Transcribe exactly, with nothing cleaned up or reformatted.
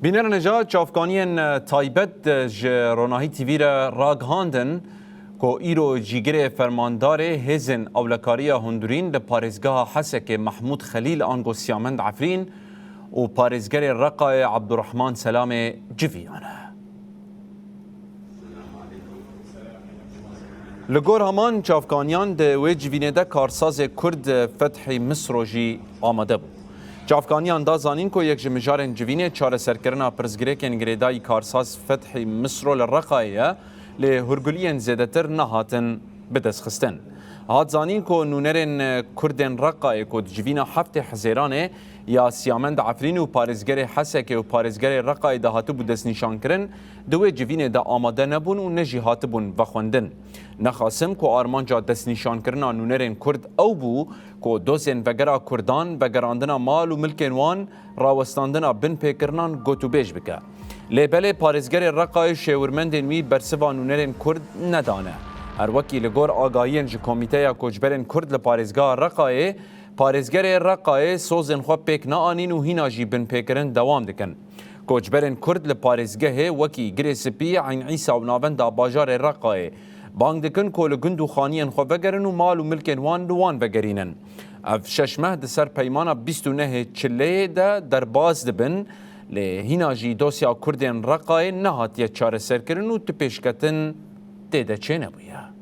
Bînerên hêja, çavkaniyên taybet ji Ronahî T V re ragihandin ku îro cîgirê fermandarê Hêzên Ewlekariya Hundirîn li parêzgeha Hesekê Mehmûd Xelîl ango Siyamend Efrîn û parêzgerê Reqayê Ebdurrehman Selamê civiyane. Li gor heman çavkaniyan di wê civînê de karsazê Kurd Fethî Misro jî amade bû. Çavkaniyan da zanîn ku yek ji mijarên civînê çareserkirina pirsgirêkên girêdayî karsaz Fethî Misro li Reqayê ye, lê hûrguliyên zêdetir nehatin bidestxistin. Hat zanîn ku nûnerên Kurdên Reqayê ku di civîna heftê Hezêranê ya Siyamend Efrîn û parêzgerê Hesekê û parêzgerê Reqayê de hatibû destnîşankirin, di wê civînê de amade nebûn û ne jî hatibûn vexwendin. Nexasim ku armanca destnîşankirina nûnerên Kurd ew bû ku dozên vegera Kurdan, vegerandina mal û milkên wan, rawestandina binpêkirinan gotûbêj bike. Lê belê parêzgerê Reqayê şêwirmendên wî bersiva nûnerên Kurd nedane. Her wekî li gor agahiyên ji Komîteya Koçberên Kurd li parêzgeha Reqayê, parêzgerê Reqayê sozên xwe pêk neanîn û hîna jî binpêkirin dewam dikin. Koçberên Kurd li parêzgehê wekî Girê Spî, Eyn Îsa û navenda bajarê Reqayê bang dikin ku li gund û xaniyên xwe vegerin û mal û milkên wan li wan vegerînin. Ev şeş meh di ser peymana bîst û nehê Çileyê de derbas dibin, lê hîna jî dosya Kurdên Reqayê nehatiye çareserkirin û tu pêşketin tê de çênebûye.